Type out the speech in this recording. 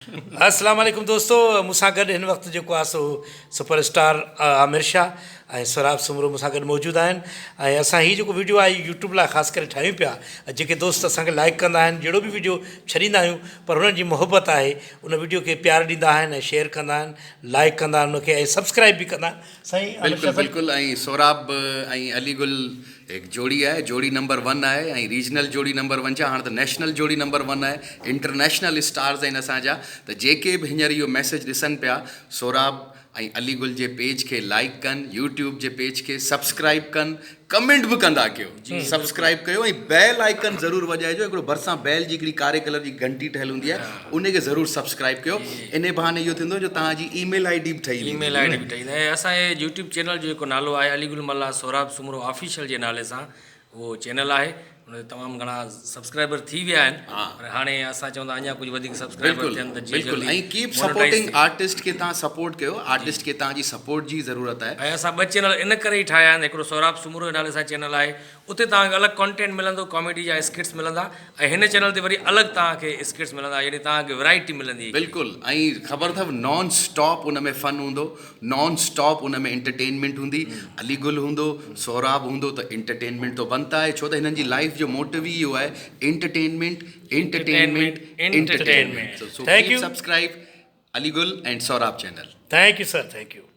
السلام عليڪم دوستو مون سان گڏ هن وقت جيڪو آهي سو سپر اسٽار عامر شاهه ۽ سهراب سومرو مون سان گڏ موجود آهن ۽ اسان هي جيڪو ويڊيو آهي يوٽيوب لاء خاص ڪري ٺاهيون پيا جيڪي دوست اسان کي لائڪ ڪندا آهن جهڙو به ويڊيو ڇڏيندا آهيون پر هنن جي محبت آهي ان ويڊيو کي پيار ڏيندا آهن ۽ شيئر ڪندا آهن لائڪ ڪندا آهن ان کي ۽ سبسڪرائب به ڪندا آهن سائين عامر بلڪل شاهه صاحب بلڪل ۽ سهراب ۽ علي گل هڪ جوڙي آهي جوڙي نمبر ون آهي ۽ ريجنل جوڙي نمبر ون ڇا هاڻ ته نيشنل جوڙي نمبر ون آهي انٽرنيشنل اسٽارز آهن اسان جا ته جيڪي به هينئر اهو ميسيج ڏسن پيا سهراب ۽ علي گل جي پيج کي لائيڪ ڪن يوٽيوب جي پيج کي سبسڪرائيب ڪن ڪمينٽ به ڪندا ڪيو سبسڪرائيب ڪيو ۽ بيل آئيڪن ضرور وڄائجو هڪڙو ڀرسان بيل جي هڪڙي ڪاري ڪلر جي گهنٽي ٺهيل هوندي آهي ان کي ضرور سبسڪرائيب ڪيو انهي بهاني اهو ٿيندو جو توهان جي اي ميل I D به ٺهي اي ميل I D به ٺهي ويندي ۽ اسان جي يوٽيوب چينل جو جيڪو نالو آهي علي گل ملاح سهراب سومرو آفيشل جي نالي سان اهو چينل آهي ان تي تمام گهڻا سبسڪرائبر ٿي ويا آهن پر هاڻي اسان چون ٿا اڃا ڪجهه وڌيڪ سبسڪرائبر ٿين ته جيئن بلڪل جلدي ۽ ڪيپ مونيٽائز سپورٽنگ ٿئي. آرٽسٽ کي توهان سپورٽ ڪيو آرٽسٽ کي توهان جي سپورٽ جي ضرورت آهي. ۽ اسان ٻه چينل ان ڪري ئي ٺاهيا آهن هڪڙو سهراب سومرو جي نالي سان چينل آهي اتي توهان کي الڳ ڪانٽينٽ ملندو ڪاميڊي جا اسڪٽس ملندا ۽ هن چينل تي وري الڳ توهان کي اسڪٽس ملندا يعني توهان کي ورائٽي ملندي هڪڙي. بلڪل ۽ خبر اٿو نان اسٽاپ ان ۾ فن هوندو نان اسٽاپ ان ۾ انٽرٽينمينٽ هوندي علي گل هوندو سهراب هوندو ته انٽرٽينمينٽ تو بنتا آهي ڇو ته هنن جي لائف جو موٽو ئي اهو آهي entertainment entertainment entertainment so thank keep you subscribe Ali Gul and Sohrab channel. Thank you sir thank you.